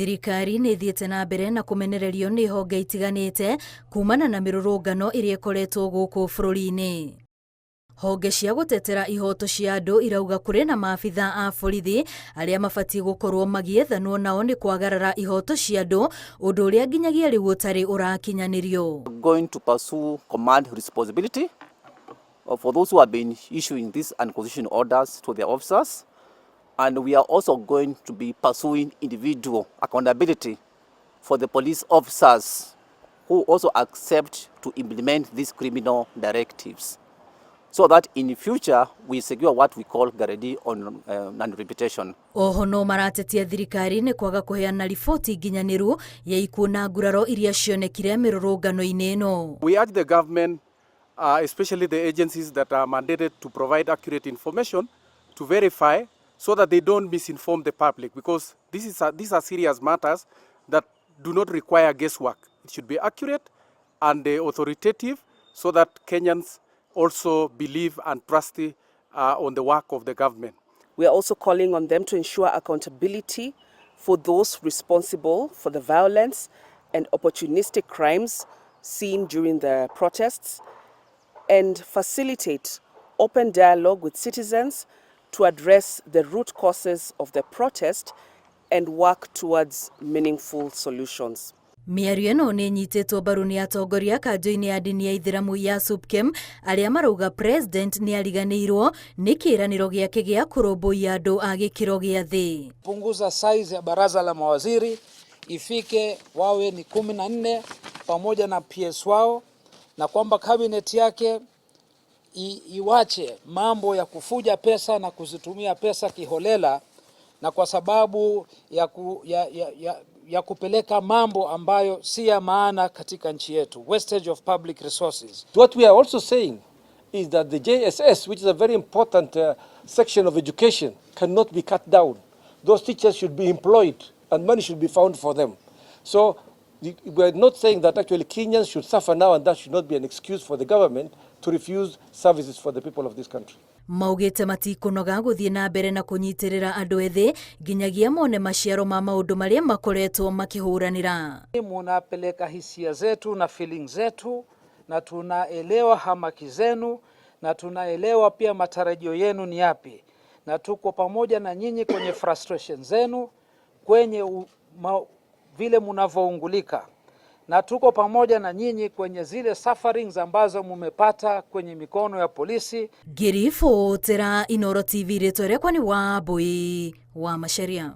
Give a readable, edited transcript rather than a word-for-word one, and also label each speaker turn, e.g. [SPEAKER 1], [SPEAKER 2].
[SPEAKER 1] Thirikari nĩ ĩthiĩte na mbere na kũmenererio nĩ honge itiganĩte kumana na mĩrũrũngano ĩrĩa ĩkoretwo gũkũ bũrũri-inĩ. Honge cia gũtetera ihoto cia andũ irauga kũrĩ na maabitha a borithi arĩa mabatiĩ gũkorwo magĩethanwo nao nĩ kwagarara ihoto cia andũ, ũndũ ũrĩa nginyagia rĩu ũtarĩ ũrakinyanĩrio.
[SPEAKER 2] Going to pursue command responsibility for those who have been issuing these unconstitutional orders to their officers, and we are also going to be pursuing individual accountability for the police officers who also accept to implement these criminal directives, so that in future we secure what we call guarantee on non-repetition.
[SPEAKER 1] Oho no maratetia thirikari nĩ kwaga kũheana riboti nginyanĩru ya ikuũ na nguraro iria cionekire mĩrũrũngano-inĩ ĩno.
[SPEAKER 3] We urge the government, especially the agencies that are mandated to provide accurate information, to verify so that they don't misinform the public, because these are serious matters that do not require guesswork. It should be accurate and authoritative so that Kenyans also believe and trust on the work of the government.
[SPEAKER 4] We are also calling on them to ensure accountability for those responsible for the violence and opportunistic crimes seen during the protests, and facilitate open dialogue with citizens to address the root causes of the protest and work towards meaningful solutions.
[SPEAKER 1] Mĩario ĩno nĩ ĩnyitĩtwo mbaru nĩ atongoria kanjũ-inĩ ya ndini ya Ithĩramu ya SUPKEM, arĩa marauga president nĩ ariganĩirwo nĩ kĩĩranĩro gĩake gĩa kũrũmbũiya andũ a gĩkĩro gĩa thĩ.
[SPEAKER 5] Punguza size ya baraza la mawaziri ifike wawe ni 14 pamoja na PS wao, na kwamba cabinet yake iwache mambo ya kufuja pesa na kuzitumia pesa kiholela, na kwa sababu ya kupeleka mambo ambayo si ya maana katika nchi yetu, wastage of public resources.
[SPEAKER 6] What we are also saying is that the JSS, which is a very important section of education, cannot be cut down. Those teachers should be employed and money should be found for them. So we are not saying that actually Kenyans should suffer now, and that should not be an excuse for the government to refuse services for the people of this country.
[SPEAKER 1] Maugĩte matikũnoga gũthiĩ na mbere na kũnyitĩrĩra andũ ethĩ nginyagia mone maciaro ma maũndũ marĩa makoretwo makĩhũranĩra.
[SPEAKER 5] Munapeleka hisia zetu na feeling zetu, na tunaelewa hamaki zenu na tunaelewa pia matarajio yenu ni yapi, na tuko pamoja na nyinyi kwenye frustration zenu, kwenye vile munavyoungulika, na tuko pamoja na nyinyi kwenye zile sufferings ambazo mumepata kwenye mikono ya polisi.
[SPEAKER 1] Ngĩribotera Inooro TV, rĩtwa rĩakwa nĩ Wambui wa Macharia.